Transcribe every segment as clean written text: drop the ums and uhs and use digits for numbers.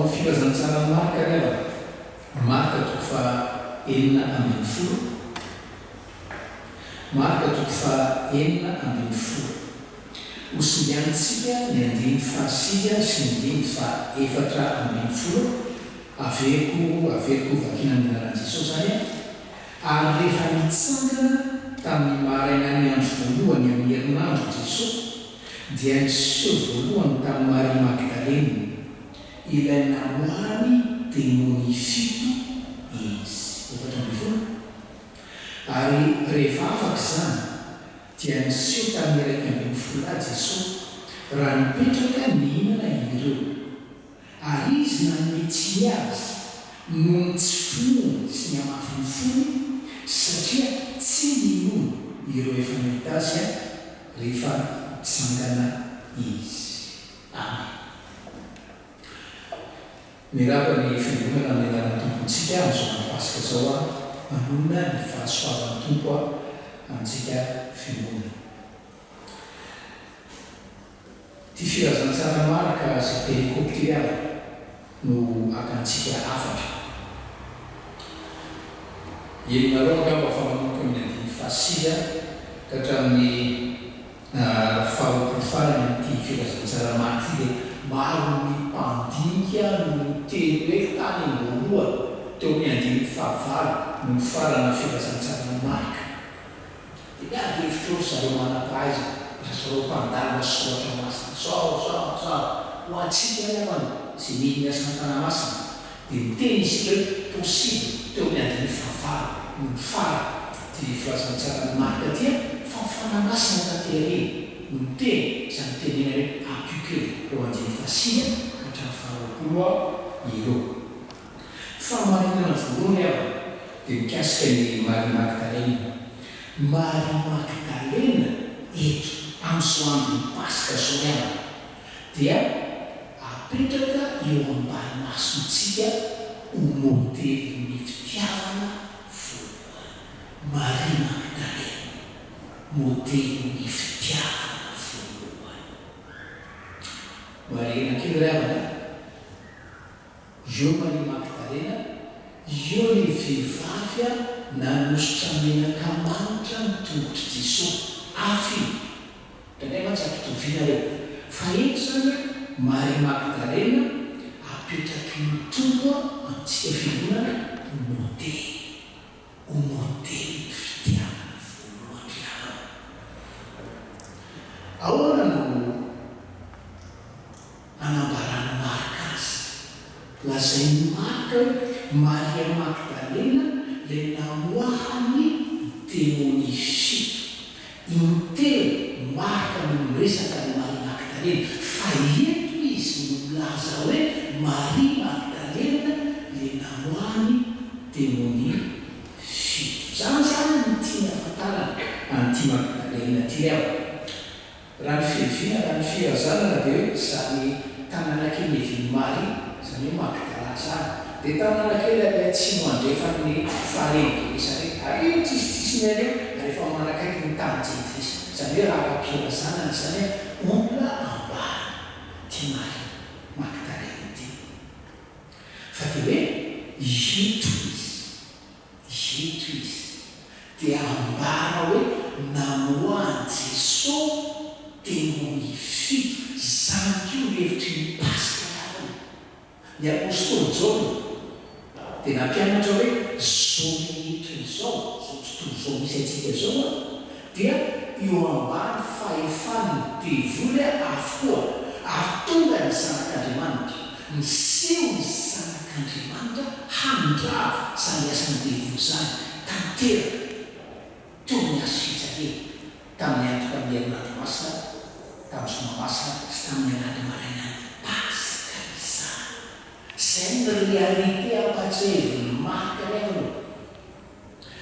Ao amin'ny Filazantsaran'i Marka ry havana, Marka toko faha 16, Marka toko faha 16. Hosinganintsika ny andininy faha-sivy sy ny andininy faha 14, averiko averiko hovakiana amin'ny anaran'i Jesosy izany an, ary rehefa nitsangana tamin'ny marainan'ny andro voalohany amin'ny herinandro Jesosy, dia niseho voalohany tamin'i Maria Magdalena, ilay namoahany demonia fito izy. 14. Ary rehefa afaka izany, dia niseho tamin'ny 11 lahy Jesoa, raha nipetraka nihinana ireo. Ary izy nanome tsiny azy noho ny tsy finoany sy ny hamafin'ny fony, satria tsy ninoany ireo efa nahita azy rehefa nitsangana izy. Amen. Mirava ny Fiangonana amin'ny anaran'ny Tompontsika amin'izao andro Paska izao aho, manonona ny fahasoavan'ny Tompo amintsika Fiangonana. Ity filazantsara Marka izay perikope ity ary no hakantsika hafatra. Henonareo angamba fa manomboka amin'ny andininy fahasivy ka hatramin'ny faharoapolo farany amin'ity filazantsara Marka ity dia maro ny mpandinika no niteny hoe tany am-boalohany teo amin'ny andininy fahavalo no nifarana ny filazantsaran'i Marka. Dia miady hevitra eo ry zareo manam-pahaizana, ry zareo mpandalina soratra masina, zao, zao, zao. Ho antsika ry havana izay mino ny asan'ny Fanahy Masina, dia miteny isika hoe possible teo amin'ny andininy fahavalo no nifarana ity filazantsaran'i Marka ity an, fa ny Fanahy Masina taty aoriana no niteny izany tenenany hoe ampio kely ireo andininy fahasivy ka hatramin'ny faharoapolo ireo. Fahamarinana voalohany havana dia mikasika an'i Maria Magdalena. Maria Magdalena eto amin'izao andron'ny Paska izao ry havana dia apetraka eo ambany masontsika ho modelin'ny fitiavana voalohany. Maria Magdalena, modelin'ny fitiavana voalohany. Marihina kely ry havana. Eo Maria Magdalena, eo ilay vehivavy nanosotra menaka manitra ny tongotr'i Jesoa. Hafa io. Indraindray mantsy ampitoviana ireo. Fa eto izany Maria Magdalena apetraky ny Tompo amintsika fiangonana ho modely. Ho modelin'ny fitiavana voalohany ry havana. Ahoana no anambaran'i Marka azy. Lazain'i Marka hoe Maria Magdalena ilay namoahan'ny demonia fito. Intelo Marka no miresaka an'i Maria Magdalena, fa eto izy no milaza hoe Maria Magdalena ilay namoahan'ny demonia fito. Izany izany no tiany hahafantarana an'ity Magdalena ity ry havana. Raha ny fiaviana, raha ny firazanana dia hoe izany tanàna kely niavian'i Maria, izany hoe Magdala izany, dia tanàna kely any atsimo andrefan'ny farihin'i Genesareta, ary eo tsisitsisiny any eo ary efa manakaiky ny tany jentilisa. Izany hoe raha ara-pirazanana izany olona ambany ity Maria Magdalena ity. Fa dia hoe ito izy. Eto izy dia ambara hoe namoahan'i Jesoa demonia fito. Izany koa no hevitry ny Paska ravina. Ny apostoly Jaona dia nampianatra hoe izao rehetra izao, izao tontolo izao misy antsika izao dia eo ambany fahefan'ny devoly avokoa ary tonga ny Zanak'Andriamanitra. Niseho ny Zanak'Andriamanitra handrava izany asan'ny devoly izany tanteraka teo amin'ny hazo fijaliana, tamin'ny andro tamin'ny herinandro masina, tamin'ny zoma masina sy tamin'ny alahady marainan'ny Paska izany. Izay ny réalité ampatsiahivin'i Marka ry havana ô.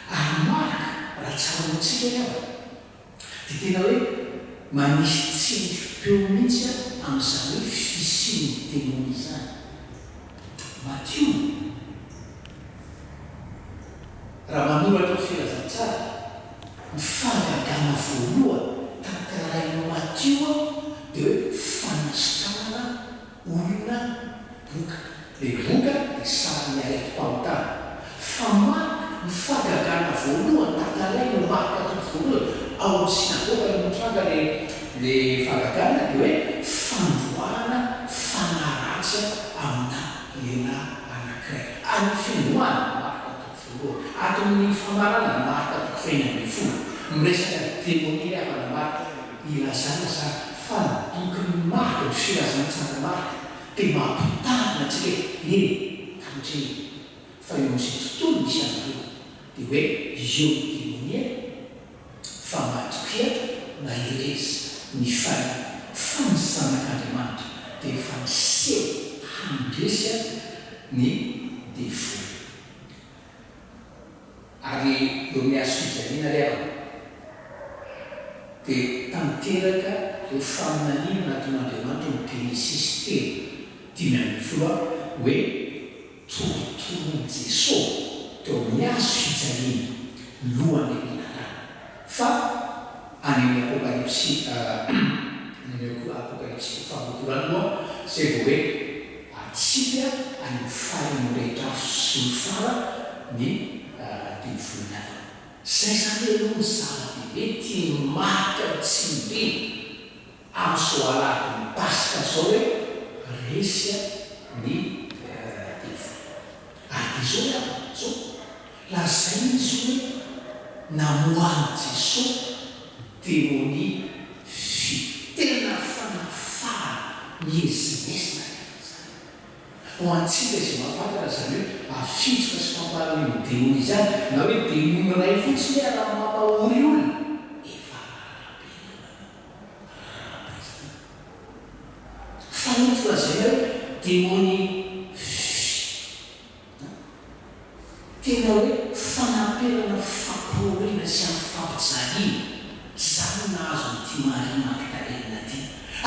Ary Marka, raha tsaroantsika ry havana, Dia tena hoe manisy tsindrim-peo mihitsy amin'izany hoe fisian'ny demony izany. Matio, raha manoratra ny Filazantsara, ny fahagagana voalohany tantarain'i Matio dia hoe fanasitranana olona boka. Ilay boka dia sarin'ny aretim-pahotana. Fa Marka, ny fahagagana voalohany tantarainy eo Marka toko voalohany, ao amin'ny synagoga no nitranga ilay ilay fahagagana, dia hoe fandroahana fanahy ratsy amina lehilahy anankiray. Any amin'ny fiandohana, Marka toko voalohany. Ato amin'ny famaranana, Marka toko fahenina ambinifolo, miresaka demonia havana Marka. Ilazana izany fa ny bokin'i Marka, ny filazantsaran'i Marka, dia mampitandrina antsika hoe, eny, tandremo, fa eo amin'izay tontolo misy anareo, dia hoe eo ny demonia, fa matokia mahereza ny fanahy, fa ny Zanak'Andriamanitra dia efa niseho handresy ny devoly. Ary eo amin'ny hazo fijaliana ry havana dia tanteraka ireo faminaniana nataon'Andriamanitra ao amin'ny Genesisy telo 15 a hoe torotoroin'i Jesoa teo amin'ny hazo fijaliana ny lohan'ilay menarana fa any amin'ny Apokalypsy any amin'ny Apokalypsy toko faharoapolo any moa izay vao hoe Atsipy any amin'ny farihy mirehitra afo sy solifara ny devoly havana. Izay izany aloha ny zava-dehibe tian'i Marka ho tsindriana amin'izao alahadin'ny Paska izao hoe resy ny devoly. Ary dia izao ry havana, izao, lazaina izy hoe namoahan'i Jesoa demonia fito. Tena fanafahana miezinezina anefa izany. Ho antsika izay mahafantatra izany hoe afitsoka sy fampahorian'ny demonia izany, na hoe demony iray fotsiny ara mampahory olona, efa raharaha be ny olana, raharaha be izany. Fa eto lazaina hoe demony fito. Tena hoe fanaperana fampahoriana sy amin'ny fampijaliana, izany no nahazo an'ity Maria Magdalena ity.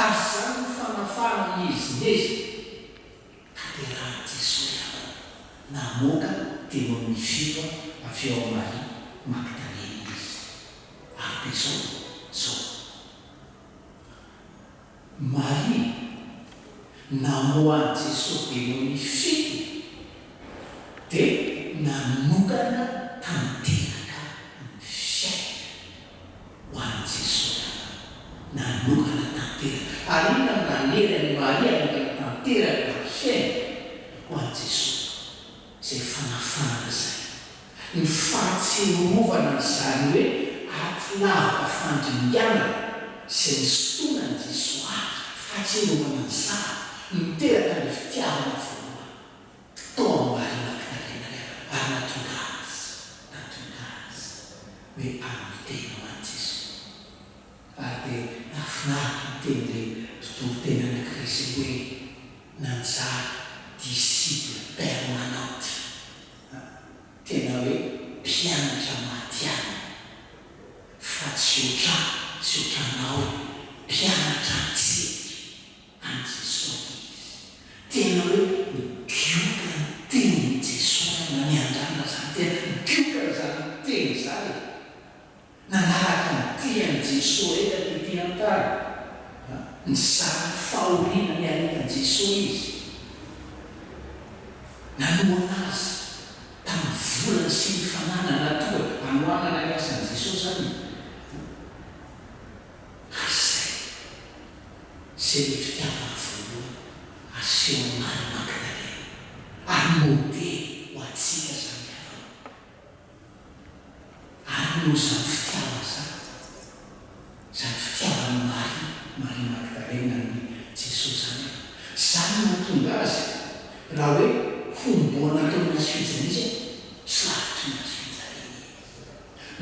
Ary izany no fanafahana miezinezina tanterahin'i Jesoa ry havana, namoaka demonia fito avy ao amin'i Maria Magdalena Izy. Ary dia izao, izao. Maria, namoahan'i Jesoa demonia fito dia nanokana tanteraka ny fiainany ho an'i Jesoa Ravana. Nanokana tanteraka. Ary inona no nanery an'i Maria hanokana tanteraka ny fiainany ho an'i Jesoa? Izay fanafahana izay. Ny fahatsiarovana an'izany hoe aty lavaka fandringanana izay nisintonan'i Jesoa azy, fahatsiarovana an'izany niteraka ny fitiavana voalohany tao amin'i Maria Magdalena ry havana ary nahatonga azy, nahatonga azy hoe hanolo-tena ho an'i Jesoa. Ary dia nahafinaritra ny tenin'ilay mpitory teny anankiray izay hoe nanjary disciple permanente. Tena hoe mpianatra matihanina fa tsy otra sy otranao e, mpianatra an-tsehatra an'i Jesoa izy. Tena hoe migioka ny tenin'i Jesoa na miandrandra izany tena migioka izany teny izany e. Nanaraka ny dian'i Jesoa ela tety an-tany. Nizara ny fahoriana niaretan'i Jesoa izy. Nanohana Azy tamin'ny volany sy ny fananany na toa hanohanana ny asan'i Jesoa izany. Ary izay, izay ilay fitiavana voalohany asehon'i Maria Magdalena. Ary modely ho antsika izany havana. Ary noho izany fitiavana izany, izany fitiavan'i Maria, Maria Magdalena an'i Jesoa izany, izany no nahatonga azy raha hoe homboana teo amin'ny hazo fijaliana izy, tsy lavitry ny hazo fijaliana izy.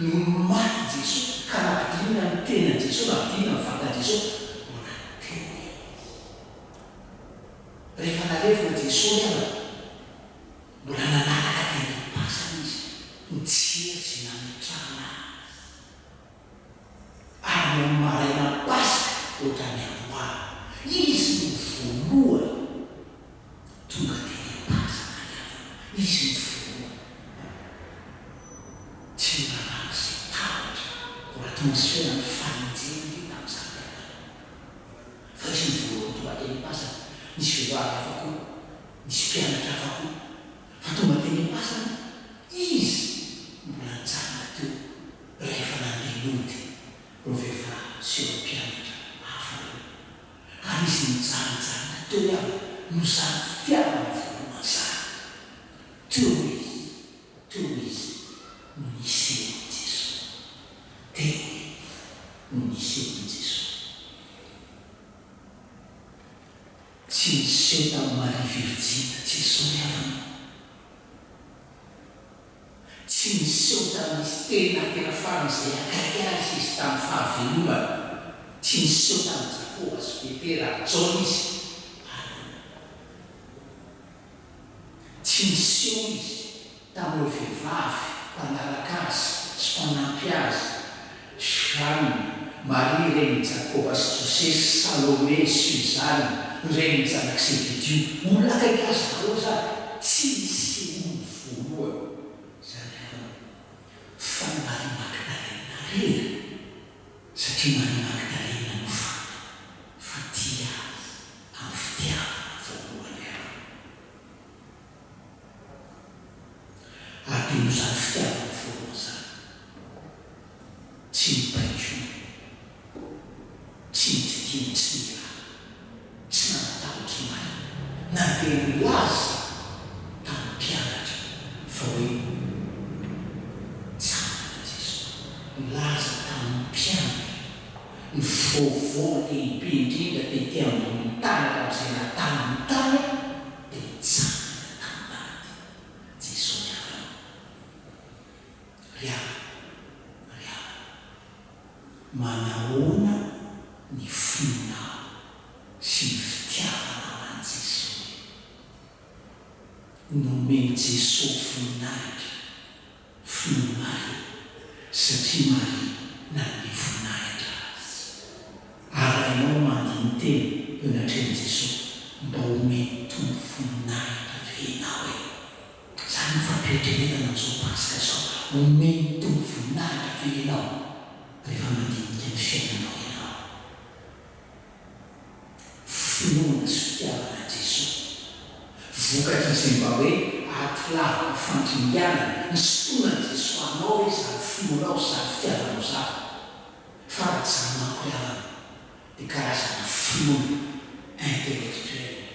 Nony maty Jesoa ka nampidinina ny tenan'i Jesoa, nampidinina ny vatan'i Jesoa, mbola teo izy. Rehefa nalevina Jesoa ry havana, Mbola nanaraka teny am-pasana izy, nijery izay nametrahana azy. Ary nony maraina Paska ohatran'ny androany, izy no voalohany tonga teny am-pasana ry havana, izy no voalohany. Tsy niraharaha izay tahotra, mbola atmosfera ny fahenjehana ange tamin'izany ry havana. Fa izy no voalohany tonga teny am-pasana, nisy vehivavy hafa koa. Nisy mpianatra hafa koa fa tonga teny am-pasana izy mbola nijanona teo rehefa nandeha nody ireo vehivavy sy ireo mpianatra hafa ireo. Ary izy nijanonjanona teo ihany no zary fitiavana voalohany zany. Teo izy, teo izy no nisehoan'i Jesoa. Teo izy no nisehoan'i Jesoa. Tsy niseho tamin'i Maria Virjina Jesoa ry havana. Tsy niseho tamin'izy tena tena faran'izay akaiky azy izy tamin'ny fahavelomany. Tsy niseho tamin'i Jakoba sy Petera ary Jaona izy aloha. Tsy niseho izy tamin'ireo vehivavy mpanaraka azy sy mpanampy azy, Jeanne, Maria renin'i Jakoba sy Josesy, Salome, Suzanne, renin'ny zanak'i Zebedio, olona akaiky azy daholo izany, tsy nisehoany voalohany izany havana fa i Maria Magdalena irery, satria Maria Magdalena no fantany fa tia azy amin'ny fitiavana voalohany havana. Ary dia noho izany fitiavana voalohany izany, tsy nibaikoana, tsy nodidiana, tsy nirahana, tsy nanan-tahotra i Maria, na dia nilaza tamin'ny mpianatra fa hoe tsangana Jesoa. Nilaza tamin'ny mpianatra ny vaovao lehibe indrindra tety ambonin'ny tany hatramin'izay naha-tany ny tany, dia nitsangana tamin'ny maty Jesoa ny havana. Ry havana, ry havana, manahoana ny finoanao sy ny fitiavanao an'i Jesoa e? Nomen'i Jesoa voninahitra Finoan'i Maria, satria Maria nanome voninahitra Azy. Ary raha ianao no mandini-tena eo anatrehan'i Jesoa, mba omen'ny Tompo voninahitra ve ianao e? Izany no fampieritreretana amin'izao Paska izao, omen'ny Tompo voninahitra ve ianao rehefa mandinika ny fiainanao ianao? Finoana sy fitiavana an'i Jesoa. Vokatr'izay mba hoe ahatilavoka fandringanana, nisintonan'i Jesoa anao ve izany finoanao sy izany fitiavanao izany? Fa raha tsy izany manko ry havana dia karazana finoana intellectuelle,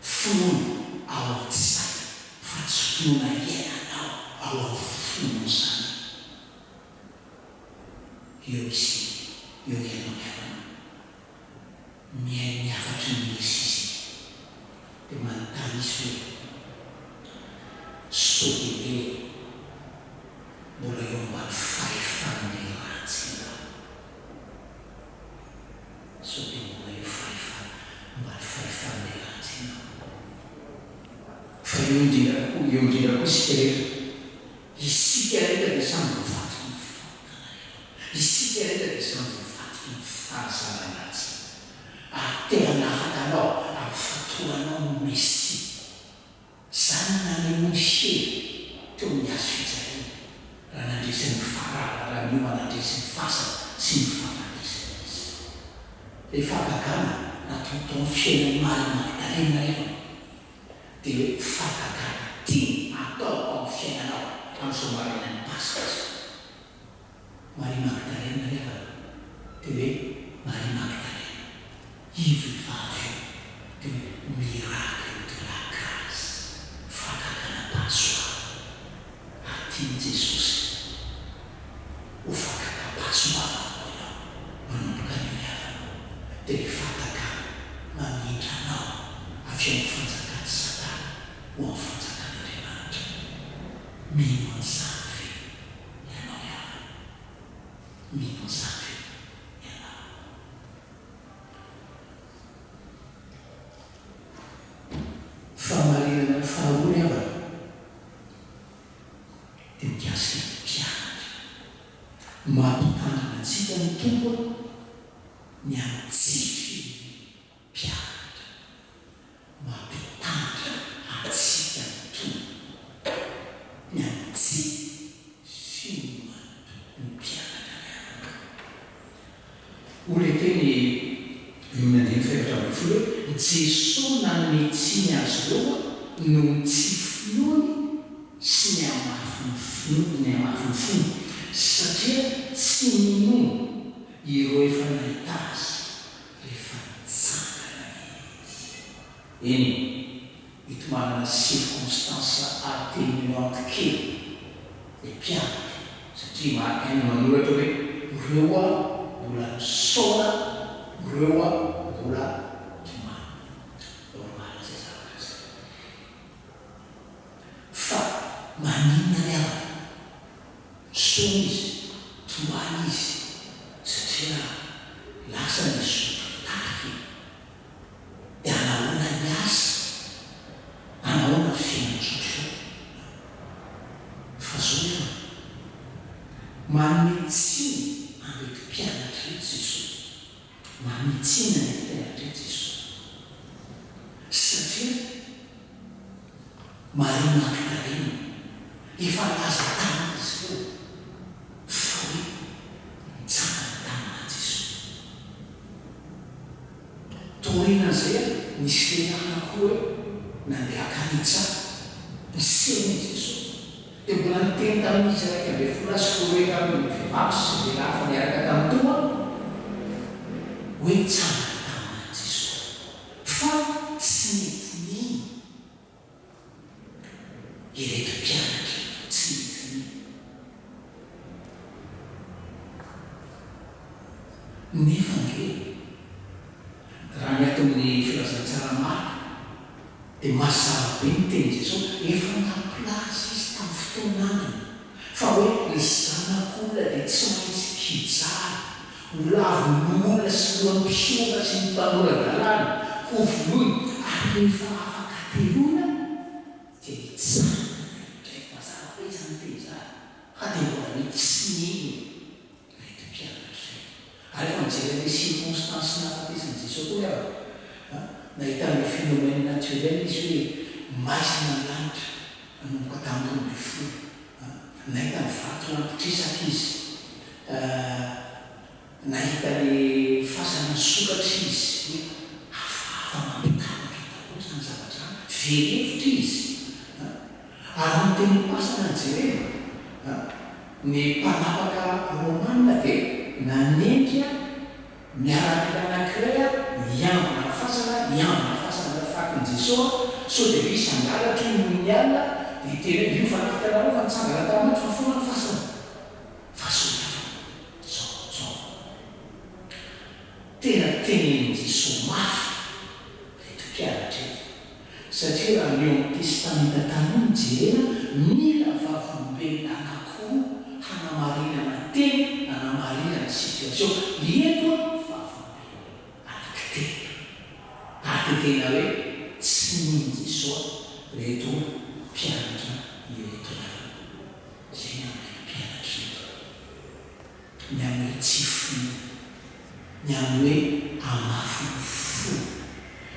finoana ao an-tsaina fa tsy finoana iainanao ao amin'ny fonao izany. Eo isika, eo ianao ry havana. Mihaino ny hafatry ny Mesia isika, dia manontany izy hoe, Sao dia hoe mbola eo ambany fahefan'ny ratsy angaha? Sao dia mbola eo fahefana ambany fahefan'ny ratsy ianao? Fa eo indrindra koa, eo indrindra koa isika rehetra. Isika rehetra dia samy voavatoky ny fahotana rehetra. Isika rehetra dia samy voavatoky ny fahazaran-dratsy. Ary te hanafaka anao amin'ny fatoranao ny Mesia. Izany no nanehoany hery teo amin'ny hazo fijaliana, raha nandresy ny Farao, raha niomana handresy ny fasana sy ny fahafatesana Izy. Ilay fahagagana natao tao amin'ny fiainan'i Maria Magdalena rehefa. Dia hoe fahagagana tiany atao ao amin'ny fiainanao amin'izao marainan'ny Paska izao. Maria Magdalena ry havana dia hoe Maria Magdalena, io vehivavy io dia hoe miracle de la grâce, fahagagana-pahasoavana. Ary tian'i Jesosy ho fahagagam-pahasoavana koa ianao manomboka anio ry havana, dia ilay fahagagana mamindra anao avy ao amin'ny fanjakan'i Satana ho amin'ny fanjakan'Andriamanitra. Mino an'izany ve ianao ry havana? Mino an'izany ve ianao? Fahamarinana faharoa ry havana dia mikasika ny mpianatra. Mampitandrina antsika ny Tompo ny amin'ny tsy finoan'ny mpianatra. Mampitandrina antsika ny Tompo ny amin'ny tsy finoan'ny mpianatra ry havana. Hoy ilay teny eo amin'ny andininy fahefatra ambin'ny folo hoe, Jesoa nanome tsiny azy ireo. noho ny tsy finoany sy ny hamafin'ny finoany, ny hamafin'ny fony, satria tsy ninoany ireo efa nahita Azy rehefa nitsangana Izy. Eny, mety manana circonstance atténuante kely ilay mpianatra, satria Marc ihany no manoratra hoe ireo mbola nisaona, ireo mbola nitomany. Normal izay zavatra izay. Fa maninona ry havana? Nisaona izy, nitomany izy, satria lasa ny zoky mitarika e. Dia anahoana ny asa? Anahoana ny fiainana tsotr'izao? Fa zao ny havana, manome tsiny an'ireto mpianatra ireto Jesoa. Manome tsiny an'ireto mpianatra ireto Jesoa. Satria Maria Magdalena efa nilaza tamin'izy ireo fa hoe nitsangana tamin'ny Jesoa. Taorian'izay, nisy lehilahy anankiroa hoe nandeha hankany an-tsaha, niseho i Jesoa. Dia mbola niteny tamin'izy 11 lahy sy roa tamin'ny vehivavy sy lehilahy hafa niaraka tamin'i Toma hoe nitsangana tamin'i Jesoa. Fa tsy nety nino. Ireto mpianatra ireto tsy mety mino. Nefa ange, raha ny ato amin'ny Filazantsara Marka, dia mazava be ny tenin'i Jesosy, efa nampilaza Izy tamin'ny fotoan'androny, fa hoe ny Zanak'olona dia tsy maintsy hijaly, ho lavin'ny olona sy lohan'ny mpisorona sy ny mpanora-dalàna, hovonoina, ary rehefa afaka hateloana dia hitsangana indray. Mazava be izany teny izany, fa dia mbola hoe tsy nino ireto mpianatra ireto. Ary rehefa mijery an'ilay circonstance nahafatesan'i Jesoa koa ry havana, nahita an'ilay phénomène naturel izy hoe maizina ny lanitra nanomboka tamin'ny 12, nahita ny vatolampy tresaka izy, Nahita le fasana nisokatra izy hoe hafahafa mampitahotra daholo izany zavatra izany, very hevitra izy an! Ary ny tenim-pasana no jerena an! Ny mpanapaka romana dia nanendry miaramila anankiray hiambina ny fasana, hiambina ny fasana ilay fatin'i Jesoa sao dia misy hangalatra io nony alina dia hiteny hoe io fanafika anareo fa nitsangana tamin'ny maty fa foana ny fasana. Fa soa zao zao. Tena tenenin'i Jesoa mafy reto mpianatra ireto. Satria raha ny eo amin'ny Testamenta Taloha no jerena, mila vavolombelona anankiroa hanamarinana teny, hanamarinana situation. Eto an, vavolombelona anankitelo. Ary dia tena hoe tsy nino Jesoa reto mpianatra ireto nareo. Izay ny amin'ireto mpianatra ireto. Ny amin'ny hoe tsy finoana. Ny amin'ny hoe hamafin'ny fo.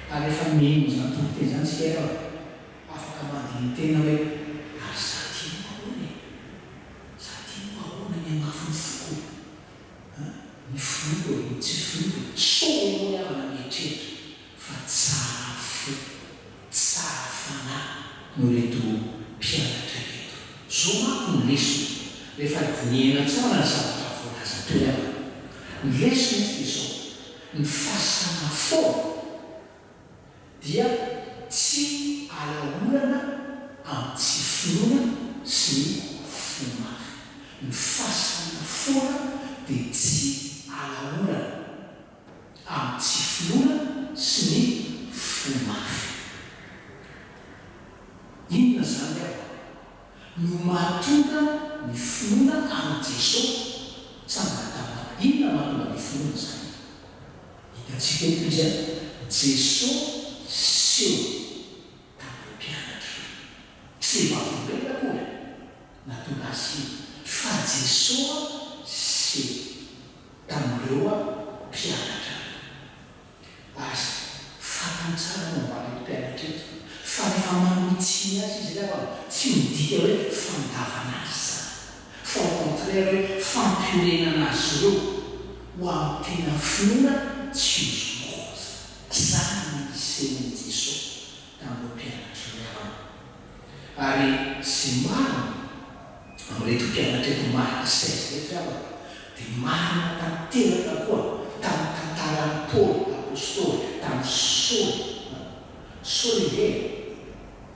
Ary rehefa mihaino izany toriteny izany isika ry havana, afaka mandini-tena hoe, ary izaho ity moa ahoana e? Izaho ity moa ahoana ny hamafin'ny foko e? An? Ny finoako e, ny tsy finoako e? Sao ianao ry havana mieritreritra fa tsara fo, tsara fanahy noho ireto mpianatra ireto. Zao manko ny lesona, rehefa dinihina tsara ny zavatra voalaza teo ihany. Ny lesona eto dia izao, ny fasana foana dia tsy alaolana amin'ny tsy finoana sy ny fo mafy. Ny fasana foana dia tsy alaolana. amin'ny tsy finoana sy ny fo mafy. Inona izany ary no mahatonga ny finoana an'i Jesoa tsangana tamin'ny maty? Inona no mahatonga ny finoana izany? Hitantsika eto izy an, Jesoa niseho tamin'ireo mpianatra ireo. Tsy vavolombelona akory nahatonga azy hino, fa Jesoa niseho. tamin'ireo mpianatra ireo. Ary fantany tsara ny momba an'ireto mpianatra ireto, fa rehefa manome tsiny azy izy ilay vava, tsy midika hoe fandavana azy izany, fa au contraire hoe fampiorenana azy ireo ho amin'ny tena finoana tsy hozongozona. Izany no nisehoan'i Jesoa tamin'ireo mpianatra ireo havana. Ary izay marina amin'ireto mpianatra eto Marc 16 ireto ry havana dia marina tanteraka koa tamin'ny tantaran'i Paoly Apostoly, tamin'i Saoly. Saoly ange e!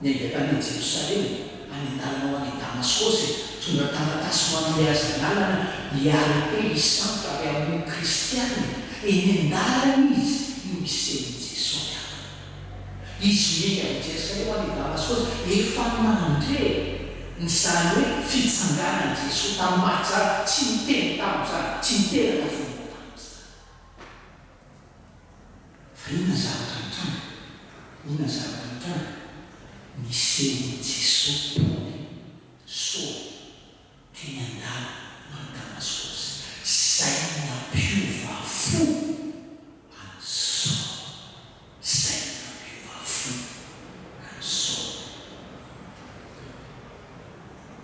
Niainga tany Jerosalema, any an-dalana ho any Damaskosy, tonga taratasy manome azy alalana hiarete hisambotra ary hamono Kristiana. Eny an-dalana izy no isehon'i Jesoa miaraka. Izy miainga avy Jerosalema any Damaskosy, efa nandre ny izany hoe fitsanganan'i Jesoa tamin'ny maty izany, tsy niteny tamin'izany, tsy niteraka finoana tamin'izany. Fa inona ny zavatra nitranga? Inona ny zavatra nitranga? Nisehoan'i Jesoa Paoly, Saoly, teny an-dalana ho any Damaskosy, izay nampiova fo an'i Saoly. Izay nampiova fo an'i Saoly.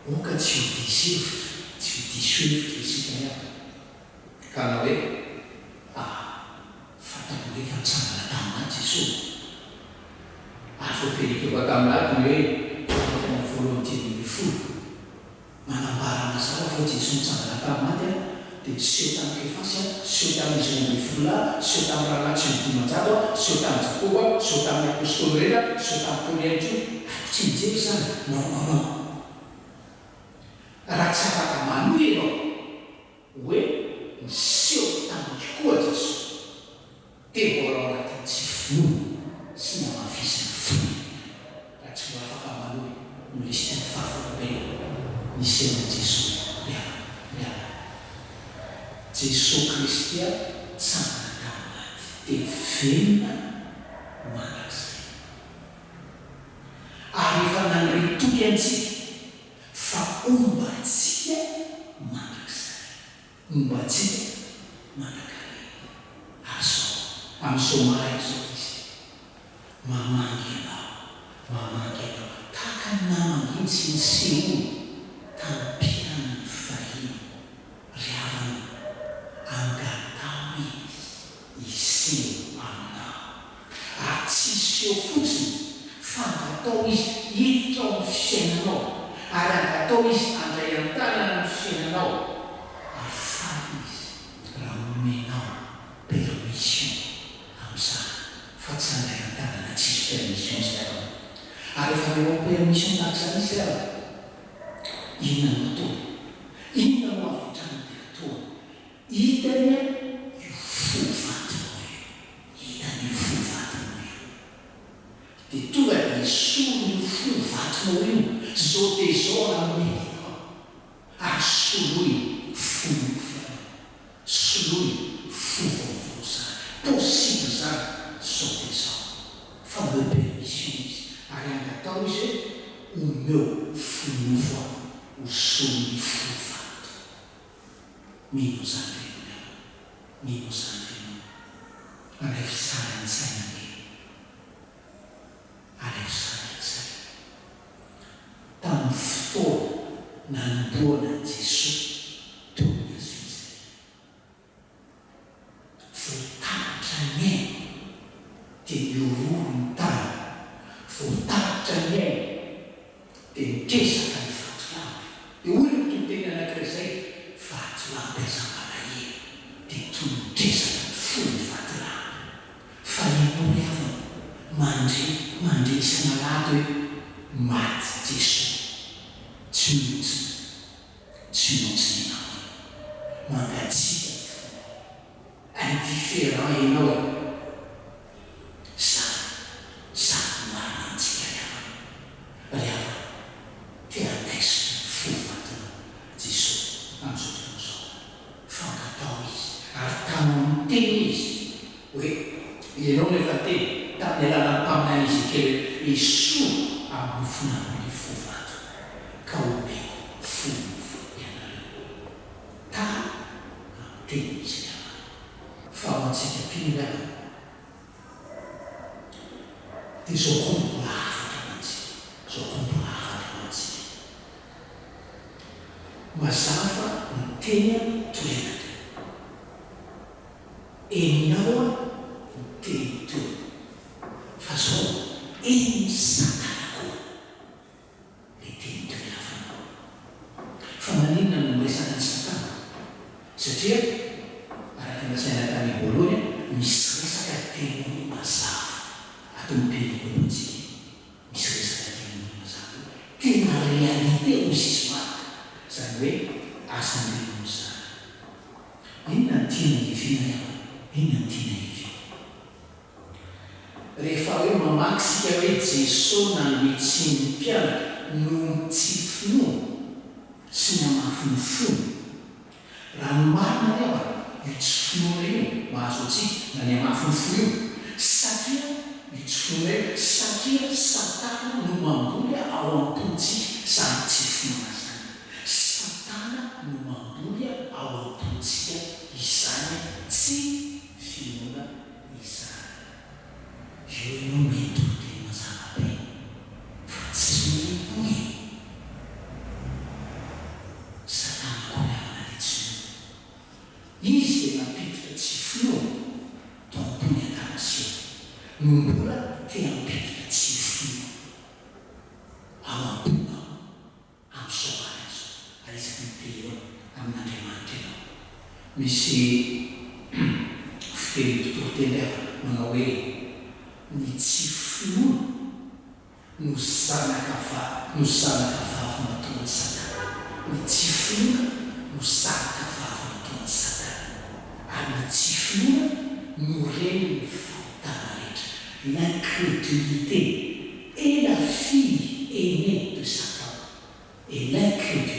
Aoka tsy ho diso hevitra, tsy ho diso hevitra isika ny havana. Ka hanao hoe, Ah, fantako ange fa nitsangana tamin'ny maty Jesoa. Ary voaperikopa tamin'ny lahy ny hoe Korintiana voalohany 15. Manambara mazava fa Jesoa nitsangana tamin'ny maty an, dia niseho tamin'i Kefasy an, niseho tamin'izy 12 lahy, niseho tamin'ny rahalahy tsy ho 500 an, niseho tamin'i Jakoba an, niseho tamin'ny Apostoly rehetra, niseho tamin'i Paoly ihany koa. Ary tsy nijery izany? Non, non, non. Raha tsy afaka manohy ianao, Hoe niseho tamiko koa Jesoa, dia mbola ao anatin'ny tsy finoana sy ny hamafisan'ny fony raha tsy mbola afaka manohy ny lisitry ny fahavolombelona nisehoan'i Jesoa ry havana, ry havana. Jesoa Kristy tsangana tamin'ny maty dia velona mandrakizay. Ary efa nanome toky antsika Fa homba antsika mandrakizay. Homba antsika mandrakariva. Ary izao, amin'izao maraina izao Izy, mamangy anao, mamangy anao, tahaka ny namanginy sy nisehoany tamin'ny mpianany fahiny. Ry havana ô, angataho Izy hiseho aminao. Ary tsy hiseho fotsiny fa angatao Izy hiditra ao amin'ny fiainanao, ary angatao Izy handray an-tanana ny fiainanao, ary faly Izy raha omenao permission amin'izany, fa tsy handray an-tanana tsisy permission izay havana. Ary rehefa omenao permission tahaka izany Izy havana, inona no ataony? Inona no avy hatrany dia ataony? Hitany io fo vatonao io. Hitany io fo vatonao io. Dia tonga dia esoriny io fo vatonao io, zao dia izao raha mety ianao. Ary soloy fo nofo ianao. Soloy fo vaovao izany. Possible izany zao dia izao. Fa omeo permission izy. Ary angatao izy hoe omeo fo nofo aho ho solon'ny fo vato. Mino izany ve ianareo? Mino izany ve ianao? Alaivo sary an-tsaina ange. Alaivo sary an-tsaina. Tamin'ny fotoana nanombohana an'i Jesoa teo amin'ny hazofijaliana. Vao tapitra ny ainy dia nihorohoro ny tany. Vao tapitra ny ainy dia nikezaka ny vatolampy. Dia hoy ny mpitoriteny anankiray izay, Vatolampy aza malahelo, dia toy ny nikezaka ny fo ny vatolampy. Fa ianao ry havana, mandre, mandre isan'alahady hoe maty Jesoa. Tsy mihontsina. Tsy mihontsina ianao e. Mangatsiaka ny fonao. Indifférent ianao e. Zany, zany no marina amintsika ry havana. Ry havana, te hanaisotra ny fo vatonao Jesoa amin'izao fotoana izao. Fa angatao Izy, ary tano amin'ny teny Izy hoe, Ianao no efa niteny tamin'ny alalan'ny mpaminany Ezekiela hoe, Esoriko amin'ny nofonareo ny fo vato, ka homeko fo nofo ianareo. Tano amin'ny teny Izy ry havana. Fa ho antsika mpino ry havana, dia izao koa no mbola hafatra ho antsika, izao koa no mbola hafatra ho antsika. Mazava ny teny toriana teo. Enao aho ny teny teo. Fa zao, enon'i Satana koa. Jesoa nanome tsiny ny mpianatra noho ny tsy finoany sy ny hamafin'ny fony? Raha ny marina ry havana, io tsy finoana io mahazo antsika na ny hamafin'ny fo io, satria io tsy finoana io, satria Satana no mamboly ao am-pontsika izany tsy finoana izany. Satana no mamboly ao am-pontsika izany tsy finoana izany. Io ianao mety ho teny mazava be fa tsy mino e! Satana koa ny havana dia tsy mino. Izy dia nampiditra tsy finoana tao am-pony Adama sy Eva no mbola te hampiditra tsy finoana ao am-ponao. Amin'izao maraina izao, ary isaky ny te hihaona amin'Andriamanitra ianao. Misy fitenin'ny mpitoriteny hafa manao hoe, Ny tsy finoana no zanaka va no zanaka vavy matoan'i Satana. Ny tsy finoana no zanaka vavy matoan'i Satana. Ary ny tsy finoana no renin'ny fahotana rehetra. L'incrédulité est la fille ainée de Satan et l'incrédulité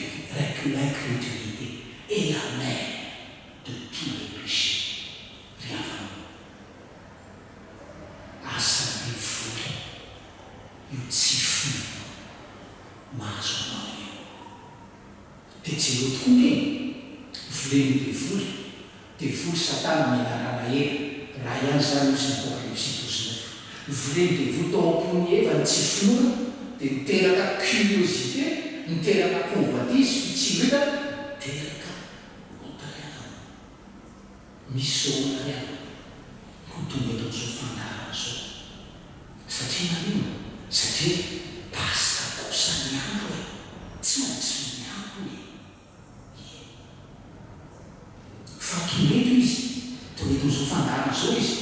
est la mère de tous les péchés. Ry havana ô, asan'ny devoly io tsy finoana mahazo anao io. Dia jereo tokoa nge e! Volen'ny devoly, devoly satana menarana ela, raha ihany izany hozy ny apokalypsy 12 neuf. Volen'ny devoly tao am-pon'i Eva ny tsy finoana dia niteraka curiosité, niteraka convoitise, fitsirirana, niteraka ota ry havana. Misy zao olona ry havana ho tonga eto amin'izao fandaharana izao. Satria maninona? Satria Paska kosa ny andro e! Tsy maintsy miangona e! Ie. Fa tonga eto izy, tonga eto amin'izao fandaharana izao izy,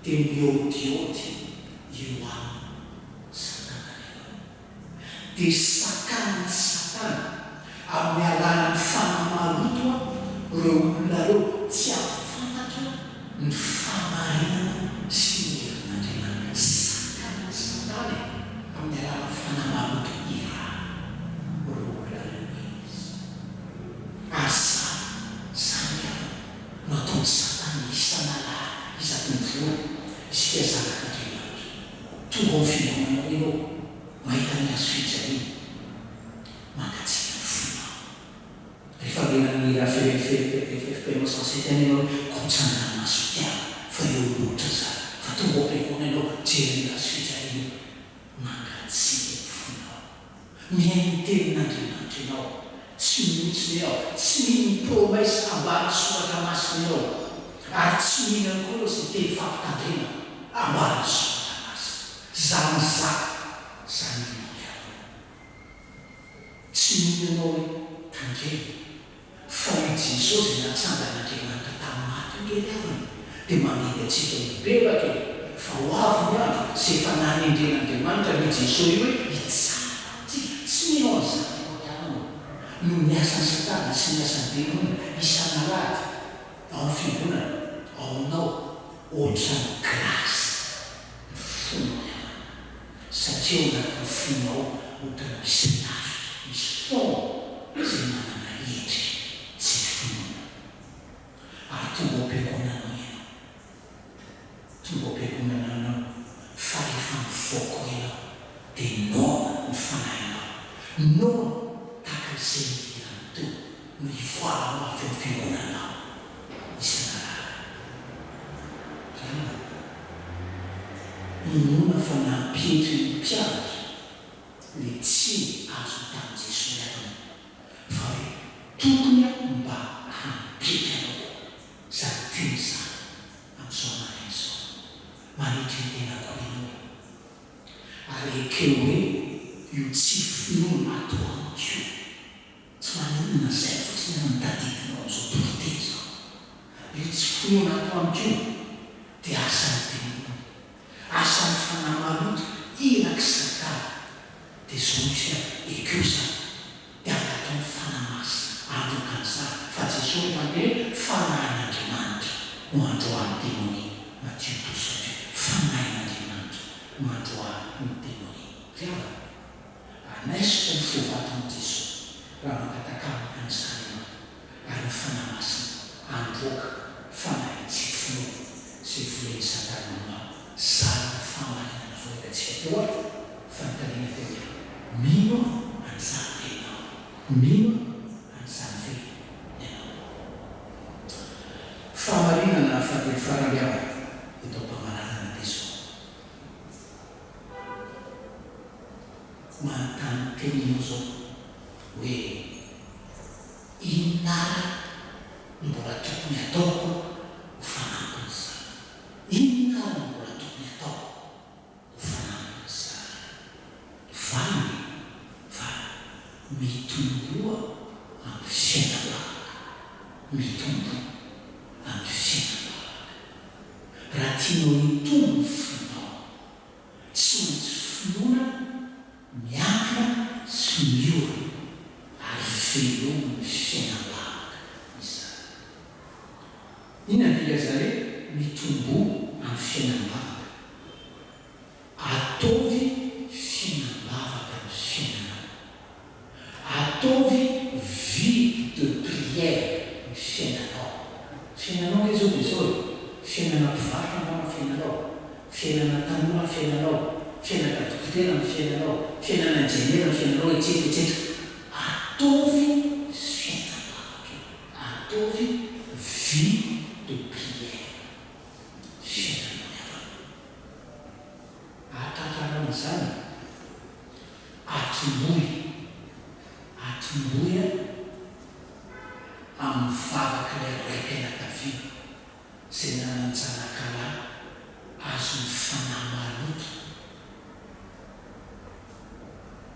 dia miôdiôdy eo aminy Satana ry havana. dia sakanan'i Satana amin'ny alalan'ny fanahy maloto ireo olona ireo tsy hahafantatra ny fahamarinana sy ny herin'Andriamanitra. Sakanan'i Satana e, amin'ny alalan'ny fanahy maloto iray ireo olona ireo izy. Ary izany, izany ihany no ataon'i Satana isan'alahady, isaky ny volana, isika zanak'Andriamanitra. Tonga ao fiangonana ao ianao, mahita ny hazo fijaliana, mangatsiaka ny fonao. Rehefa avela ny hira FFPM 107 any ianao hoe koa mitsangana maso-pitiavana fa eo loatra izany, fa tonga ao am-piangonana ianao, mijery an'io hazo fijaliana io, mangatsiaka ny fonao. Mihaino ny tenin'Andriamanitra ianao. Tsy mihontsina ianao. Tsy mino ny promesse ambaran'ny Soratra Masina ianao. Ary tsy mino ihany koa ianao izay teny fampitandremana ambaran'ny Soratra Masina. Zany za, zany ianao ry havana. Tsy mino ianao hoe tandremo. Fa i Jesosy izay natsangan'Andriamanitra tamin'ny maty io nge ry havana dia mandidy antsika hibebaka e! Fa ho avy ny andro izay efa nanendren'Andriamanitra an'io Jesosy io hoe hitsara antsika. Tsy mino an'izany ianao ry havana ô! Noho ny asan'i Satana sy ny asan'ny demony isan'alahady ao amin'ny fiangonana, ao aminao, ohatran'ny glace ny fonao ry havana. Satria ao anatin'ny fonao ohatran'ny misy lafika, misy fond izay manana endrika tsy finoana. Ary tonga ao am-piangonana ao ianao. Tonga ao am-piangonana ianao, fa rehefa mivoaka ao ianao dia noana ny fanahinao. Noana tahaka izay nidirany teo no hivoahanao avy ao am-piangonana ao isan'alahady. Ry havana, inoana fa nampietry ny mpianatra ilay tsiny azony tamin'i Jesoa ry havana, fa hoe tokony mba hampietry anao koa izany teny izany amin'izao maraina izao. Manetry ny tena koa ianao e! Ary ekeo hoe io tsy finoana ato amiko io. Tsy maninona izay fotsiny no tadidinao amin'izao toriteny izao. Io tsy finoana ato amiko io dia asan'ny demony, asan'ny fanahy maloto, irak'i Satana. Dia izao mihitsy ary, ekeo izany, dia angatao ny Fanahy Masina handroaka an'izany, fa Jesoa efa niteny hoe Fanahin'Andriamanitra no handroahan'ny demonia, Matio 12 28, Fanahin'Andriamanitra no handroahan'ny demonia. Ry havana, hanaisotra ny fo-vaton'i Jesoa raha mangataka Aminy an'izany ianao, ary ny Fanahy Masina handroaka fanahy tsy finoana izay volen'i Satana aminao. Zany ny fahamarinana vao hitantsika teo ary fanontaniana teo hoe, mino an'izany ve ianao? Mino an'izany ve ianao? Fahamarinana fahatelo farany havana eto am-pamaranana dia izao. Manontany tena ianao izao hoe, Inona àry no mbola tokony hataoko ho fanampin'izany? Inona àry no mbola tokony hataoko ho fanampin'izany? Valiny, fa mitomboa amin'ny fiainam-bavaka. Mitomboa amin'ny fiainam-bavaka. Raha tianao hitombo ny finoanao, tsy maintsy finoana miankina sy miorina ary velomin'ny fiainam-bavaka izany. Inona ny dikan'izany hoe mitomboa amin'ny fiainam-bavaka? Ataovy fiainam-bavaka ny fiainanao. Ataovy vie de prière ny fiainanao. Fiainanao ange izao dia izao e, fiainana mpivarotra angamba ny fiainanao, fiainana tanora ny fiainanao, fiainana dokotera ny fiainanao, fiainana injeniera ny fiainanao etsetra etsetra. Ataovy fiainam-bavaka io, ataovy vie de prière fiainanao ny havana. Ahatratrarana izany, atombohy, atombohy amin'ny vavak'ilay raim-pianakaviana izay nanan-janakalahy azon'ny fanahy maloto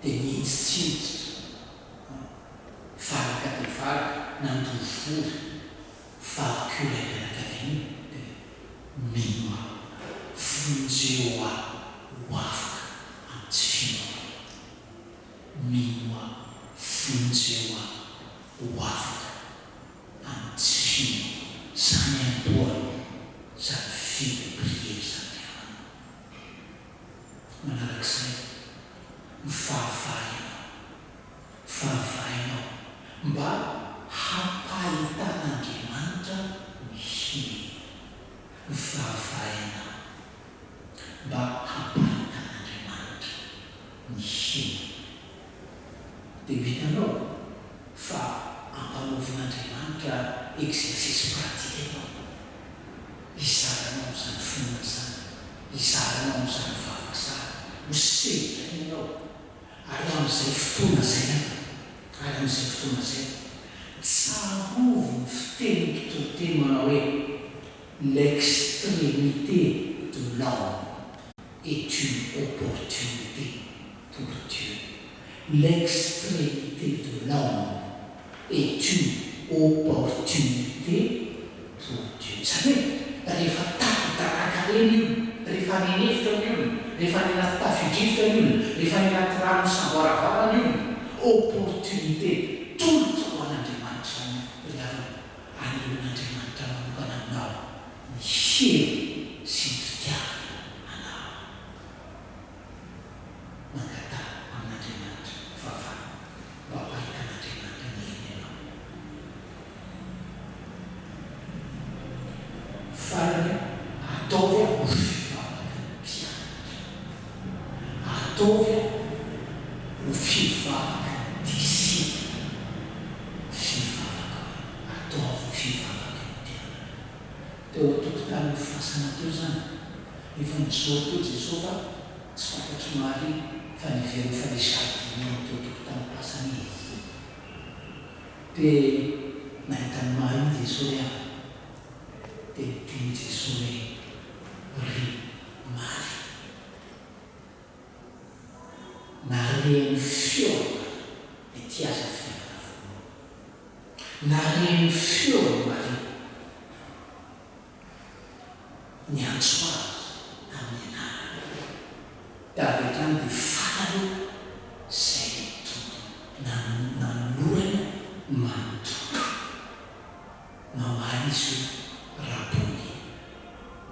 dia nihinjitsinjitra, valaka dia valaka, nandoa vola. Vavako io raim-pianakaviana io dia mino aho, vonjeo aho ho afaka amin'ny tsy finoako. Mino aho, vonjeo aho ho afaka amin'ny tsy finoako. Zany amboa zany vie de prière zany ry havana. Manarak'izay, mivavaha ianao. Vavahinao mba hampahitan'Andriamanitra ny heriny. Vavahinao mba hampahitan'Andriamanitra ny heriny. Dia ho hitanao fa ampanaovin'Andriamanitra exercice pratique ianao. Hizaranao amin'izany finoana izany, hizaranao amin'izany vavaka izany, ho sedraina ianao. Ary amin'izay fotoana izay an, ary amin'izay fotoana izay, tsarovy ny fitenin'ny mpitoriteny manao hoe, L'extrémité de l'homme est une opportunité pour Dieu. L'extrémité de l'homme est une opportunité pour Dieu. Izany hoe rehefa tapi-dalaka ireny io, rehefa any an'efitra ny olona, rehefa any anaty tafio-drivotra ny olona, rehefa any anaty rano misamboaravoara ny olona, opportunité, tolotra ho an'Andriamanitra izany ry havana, anehoan'Andriamanitra manokana aminao ny heriny sy ny fitiavany anao. Mangataha amin'Andriamanitra vavaka mba ho ahitan'Andriamanitra ny heriny anao. Farany, ataovy ho fivavaky ny mpianatra. Ataovy ho fivavaky ny disciple. Fivavaka hoe ataovy ho fivavaky ny mpianatra. Teo an-tokotanin'ny fasana teo izany, efa nijoro teo Jesoa fa tsy fantatr'i Maria fa niverina fa nisy jardinier teo an-tokotanim-pasana izy. Dia nahita an'i Maria Jesoa ry havana, dia niteny Jesoa hoe, Ry Maria. Nahare ny feo an'i Maria, dia ity aza ny fitiavana voalohany. Nahare ny feo an'i Maria. Niantso azy tamin'ny anarany. Dia avy hatrany dia fantany izay Tompo nanolorany manontolo. Namaly izy hoe, Rabony,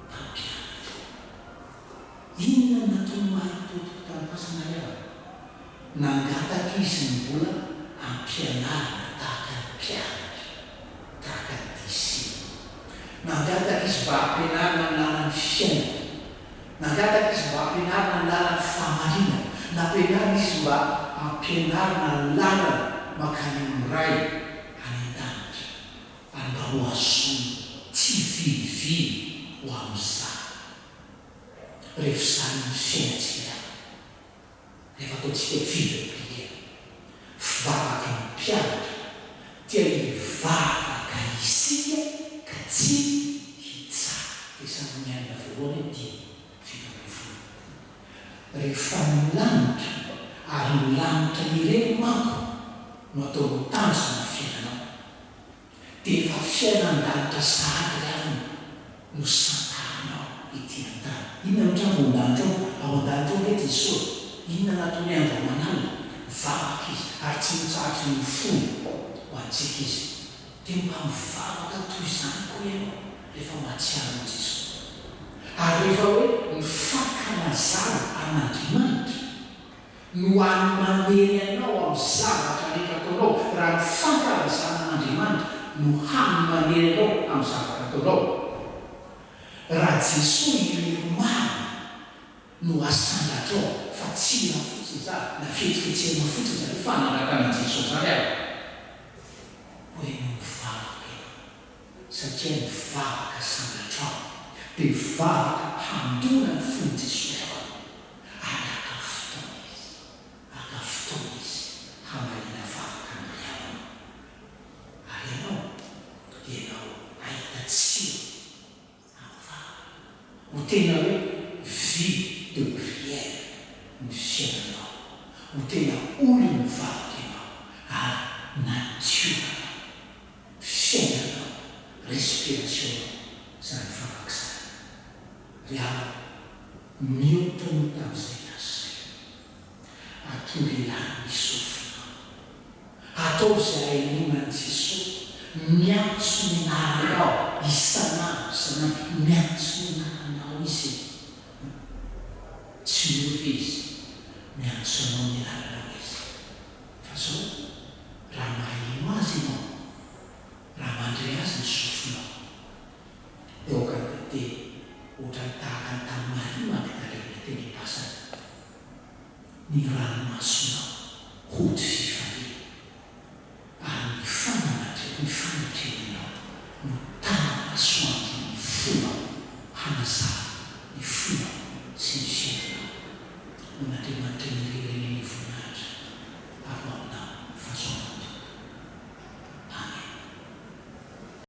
Mpampianatra. Inona no nataon'i Maria Tompo tamin'ny. am-pasana ry havana? Nangataka izy ny mbola ampianarina tahaka ny mpianatra, tahaka ny disciples. Nangataka izy mba hampianarina ny lalan'ny fiainana. Nangataka izy mba hampianarina ny lalan'ny fahamarinana. Nampianarina izy mba hampianarina ny lalana mankany amin'ny Ray any an-danitra, ary mba ho azony tsy vilivily ho amin'izany. Rehefa izany ny fiainantsika ihany. Rehefa ataontsika vie de prière, fivavaky ny mpianatra, dia hivavaka isika ka tsy hitsara. Tesalonianina voalohany dimy 17. Rehefa ny lanitra, ary ny lanitra irery manko no ataonao tanjona amin'ny fiainanao, Dia efa fiainan-danitra sahady ry havana no santarinao ety an-tany. Inona no mitranga ao an-danitra ao? Ao an-danitra ao ange Jesoa e! Inona no ataony andro aman'alina? Mivavaka Izy, ary tsy mitsahatry ny fony ho antsika Izy. Dia mba mivavaka toy izany koa ianao rehefa mahatsiaro an'i Jesoa. Ary rehefa hoe ny fankalazana an'Andriamanitra, no hany manery anao amin'ny zavatra rehetra ataonao, raha ny fankalazana an'Andriamanitra no hany manery anao amin'ny zavatra ataonao. Raha Jesoa irery marina no asandratrao fa tsy hira fotsiny izany na fihetsiketsehana fotsiny izany hoe fanandratana an'i Jesoa izany ary hoy ianao mivavaka ianao satria ny vavaka asandratrao dia vavaka handona ny fon'i Jesoa ianao. Ary haka fotoana izy, haka fotoana izy hamaliana vavaka anao ry havana. Ary ianao, ianao hahita tsiro amin'ny vavaka. Ho tena hoe vie de prière ny fiainanao. Ho tena olon'ny vavaka ianao ary natioranao, fiainanao, respiration-nao izany vavaka izany. Ry havana, mihoatra noho tamin'izay lazaina. Atongilano ny sofinao. Ataovy izay ahenoana an'i Jesoa miantso ny anaranao isan'andro isan'andro. Miantso ny anaranao Izy e. Tsy miova Izy. Miantso anao ny anaranao Izy. Fa zao, raha maheno Azy ianao, raha mandre Azy ny sofinao, Dia aoka ny tantely ohatran'ny tahaka ny tamin'i Maria Magdalena teny am-pasana, ny ranomasonao hody fifaliana, ary ny fananatre ny fanatrehanao no tara-masoandron'ny fonao hanazava ny fonao sy ny fiainanao. Ho an'Andriamanitra irery any anivonao.